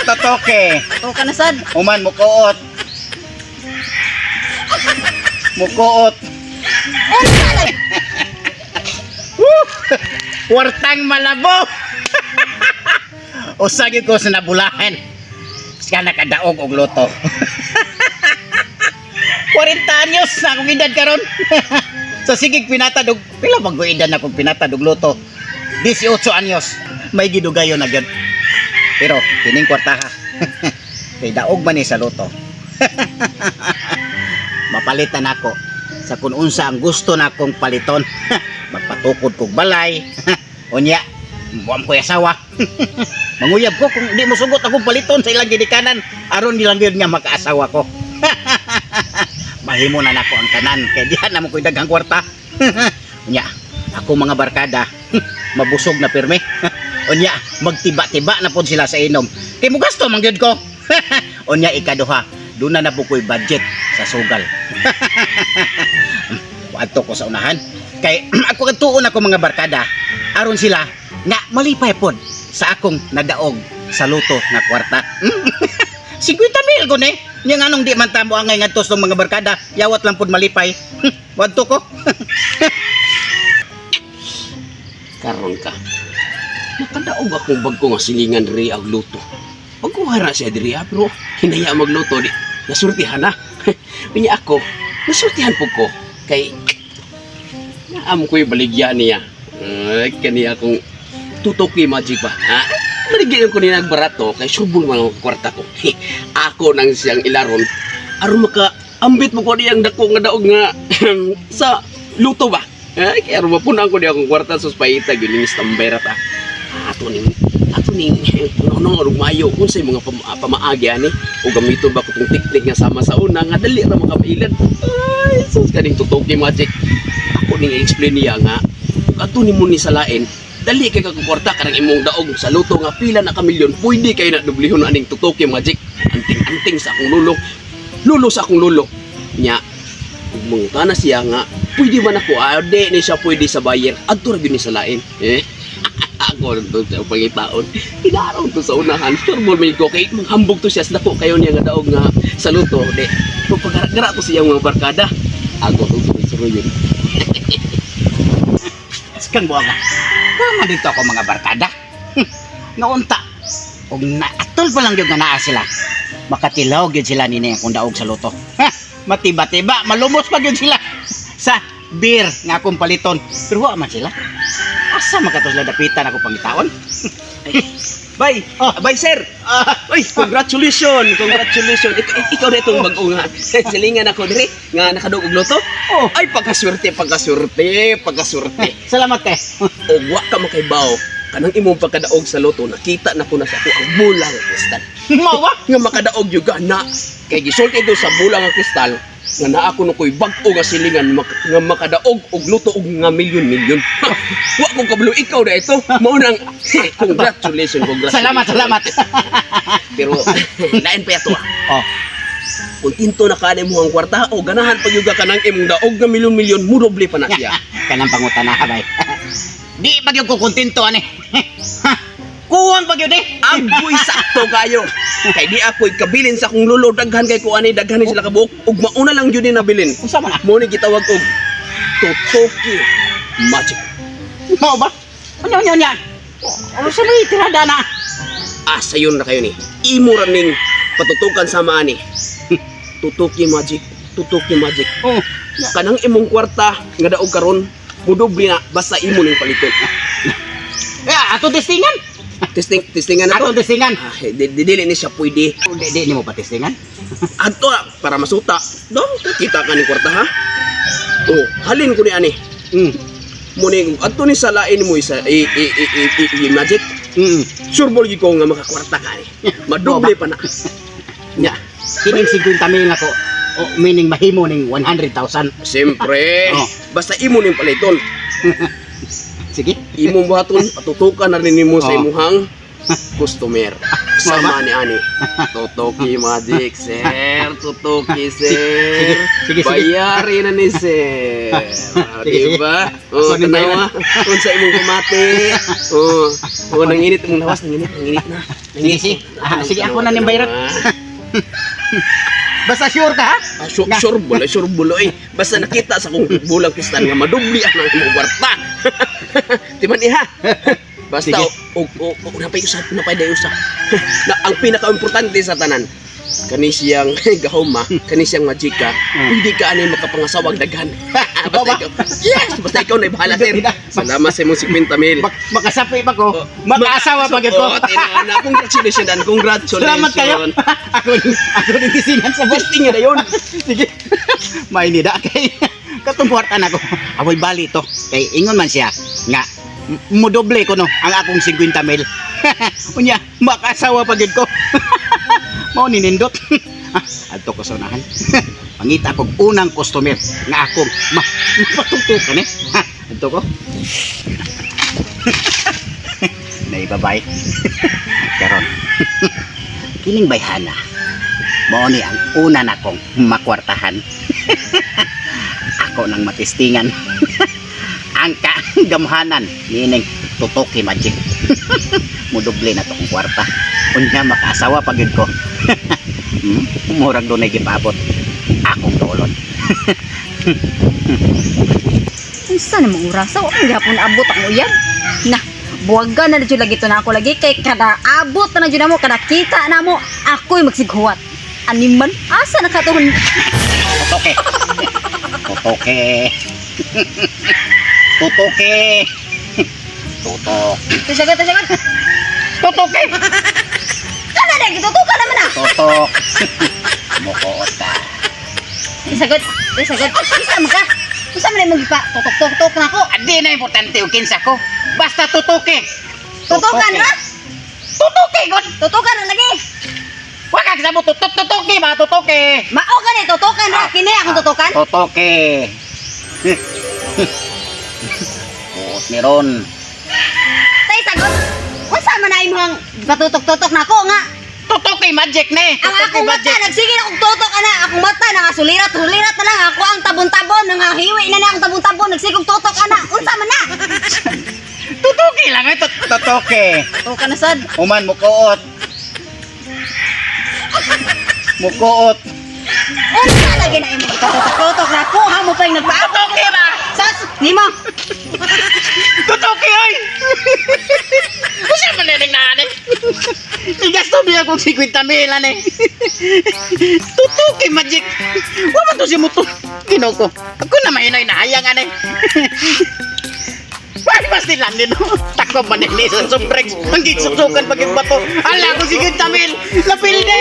Totoke. O ka na sad. Human mukuot. Mukuot. Woo! Kwartang malabo. Usa gyud ko sa nabulahan. Siya nakadaog og loto. 40 anyos na akong edad karon. Sa sigig pinatad og pila bang ko edad na akong pinatad og loto? 18 anyos. May gidugayon na gyud. Pero kining kwartaha. Kay daog man ni sa loto. Mapalitan ako sa kung unsa ang gusto na akong paliton. Magpatukod kog balay. Unya, muam ko asawa. Manguyab ko kung di mo sugot akong paliton sa ilang gidikanan aron di lang gyud nga makaasawa ko. Mahimo na nako ang tanan kay diha na mo ko'y daghang kwarta. Unya, ako mga barkada mabusog na pirmi. Unya, magtiba-tiba na pod sila sa inom. Kay mo gasto man gyud ko. Unya ikaduha, doon na po ko'y budget sa sugal. Adto ko sa unahan. Kay ako katuon ako mga barkada, aron sila nga malipay pod sa akong nadaog sa loto nga kwarta. 50 mil ko ni. Nya nganong di man tamo angay ngadto sa mga barkada, yawat lang pod malipay. Wadto ko. Karon ka. Nakadaog akong bag ko nga silingan diri og luto. Pagkuha ra siya diri ah, pero hinaya magluto di. Nasurtihan na. Unya ako, nasurtihan po ko kay naam ko'y baligya niya. Ay, kani akong tutoki magic ba. Ha? Baligyan ko ni nagbarato kay surbol man ang kwarta ko. Ako nang siyang ilaron aron maka ambit mo ko diyang dako nga daog nga sa luto ba. Ay, kaya aron mapunan ko di akong kwarta sa paita gyud ning standby ra ta. Ato ning puno og mayo kung sa mga pamaagi ani o gamiton ba ko tong teknik nga sama sa una nga dali ra makamailad. Ay, sus kaning tutoki magic. Ako ning i-explain niya nga ug ato nimo ni salain dali kay kag kwarta kanang imong daog sa luto nga pila na ka milyon pwede kay na dublihon aning tutoki magic. Anting-anting sa akong lulo, lulo sa akong lulo nya. Ug mangutana siya nga pwede man ako, ah, di ni siya pwede sa buyer, adto ra gyud ni sa lain eh. Ako nang to sa pangitaon hinaraw to sa unahan turbol man ko kay manghambog to siya sa dako kayo niya nga daog nga sa luto di pagkara to siyang mga barkada ako to suroy-suroyon. Sikang buwaga. Tama dito ako mga barkada. Naunta. Og naatol pa lang gyud nga naa sila. Makatilaw gyud sila nini akong daog sa loto. Ha, matiba-tiba, malumos pa gyud sila sa beer nga akong paliton. Pero wa man sila. Asa man kato sila dapitan ako pangitaon? Bay, Oh. bay sir. Uy, congratulations, congratulations. Ikaw na itong bago nga. Silingan ako diri nga nakadog og loto. Oh. Ay, pagkaswerte, pagkaswerte, pagkaswerte. Salamat kay. Og wa ka makaibaw kanang imong pagkadaog sa loto, nakita na ko na sa ako ang bola nga kristal. Mao ba? Nga makadaog yung na. Kay gisulti ito sa bola nga kristal nga naa ko ko'y bag-o nga silingan nga makadaog og loto og nga milyon-milyon. Wa ko kabalo ikaw na ito. Mao nang congratulations, congratulations. Salamat, salamat. Pero lain pa yato ah. Oh, Kontento na ka mo ang kwarta o ganahan pag yuga ka ng imong daog nga milyon-milyon, mudoble pa na siya. Kanang pangutana bay. Di pa gyud ko kontento ani. Ha, kuwang pa gyud eh. Agoy sakto kayo. Kay di ako'y kabilin sa akong lulo, daghan kay ko ani, daghan ni sila kabuok ug mauna lang jud ni nabilin. Unsa man ah? Mo ni gitawag og Totoki Magic. Mao ba? Unya unya unya. Ano sa may tirada na? Ah, sayon na kayo ni. Imo ra ning patutukan sa maani. Totoki Magic, Totoki Magic. Oh, Kanang imong kwarta nga daog karon, mudoble na basta imo ning paliton. eh, ato testingan. Testing, testingan na Ato to. testingan. Ah, di, dili ni siya pwede. Di di nimo pa testingan. Adto ah, para masuta. Do, kita ka ni kwarta ha. Oh, halin ko ni ani. Muni adto ni sa lain mo isa i magic. Sure ball gyud ko nga makakwarta ka ni. Madoble pa na. Nya, Kining 50 mil nako. O meaning mahimo ning 100,000. Siyempre. Oh. Basta imo ning paliton. Sige. Imong buhaton patutukan na rin nimo sa Oh. imuhang Customer. Sama ni ani. Tutuki magic, sir. Tutuki, sir. Sige, sige, sige. Bayari na ni sir. Ah, Sige, sige. diba? Oh, Ako ni tanawa. Unsa imong kumati. Oh, oh, nanginit imong lawas, nanginit, nanginit na. Sige, sige. Ah, sige, ako na ning bayaran. Basta sure ka, ha? Ah, sure, sure buloy, sure buloy. Basta nakita sa kong bulang kristal nga madubli ang imong kwarta. Timan iha. Basta Sige. o o o napay usa, napay day usa. Na ang pinakaimportante sa tanan kani siyang gahoma, kani siyang majika, hindi ka ani makapangasawag daghan. Basta ikaw, yes, basta ikaw na bahala, sir. Salamat sa imong 50 mil. Makasapi pa ko. Makaasawa pa gyud ko. Oh, tinuod na. Congratulations dan, congratulations. Salamat kayo. Ako ning tisingan sa boss. Testing na yun. Sige. May nida kay katong kwarta nako. Amoy bali to. Kay ingon man siya nga mudoble ko no ang akong 50 mil. Unya, makasawa pa gyud ko. Mao ni nindot. Ah, adto ko sa unahan. Pangita kog unang customer nga akong mapatutukan eh. Ha, adto ko. Naibabay. Karon. Kining bayhana. Mao ni ang una na kong makwartahan. Ako nang matistingan. Ang kagamhanan niining Tutoki Magic. Mudoble na to kong kwarta. Unya makaasawa pa gyud ko. Murag dunay gipaabot akong dolon. Unsa na mga orasa? Wa man gihapon abot ang uyab. Na, buwagan na jud lagi to na ako lagi kay kada abot na jud namo, kada kita na mo, ako'y magsighuwat. Animan, asa na katuhon? Tutoke. Tutoke. Tutoke. Tutok. Tusagot, tusagot. Tutoke. Kana na gitutukan naman na. Tutok. Mukoot ka. Tusagot, tusagot. Unsa man ka? Unsa man imong gipa? Tutok-tok na ako. Adi na importante og kinsa ko. Basta tutoke. Tutukan ra? Tutoke god. Tutukan ra lagi. Wa ka kasabot tutok tutoke ba tutoke. Mao gani tutukan ra kini akong tutukan. Tutoke. Buot ni Ron. Tay sagot. Unsa man na imong gipatutok-tutok na ako nga? Tutoke magic ni. Ang Tutoke akong mata, magic. nagsige na akong tutok, ana. Akong mata, nangasulirat, sulirat na lang. Ako ang tabon-tabon, nangahiwi na na akong tabon-tabon. Nagsige kong tutok, ana. Unsa man na? Tutoke lang ay tutoke. Tutok na sad. Human mukuot. Mukuot. Unsa lagi na imong ipatutok-tutok na ako? Ha mo pa yung nagpaabot. Tutoke ba? Sas, nimo. Tutoke oy. Usa man ning naani. Igasto biya kong 50 mil ani. Tutoke magic. Wa man to si muto. Ginoo ko. Ako na mahinoy na hayang ani. Why mas nila nino? Tako man ni sa soft drinks. Ang gitsuksukan pag yung bato. Ala ko 50 mil. Lapil na.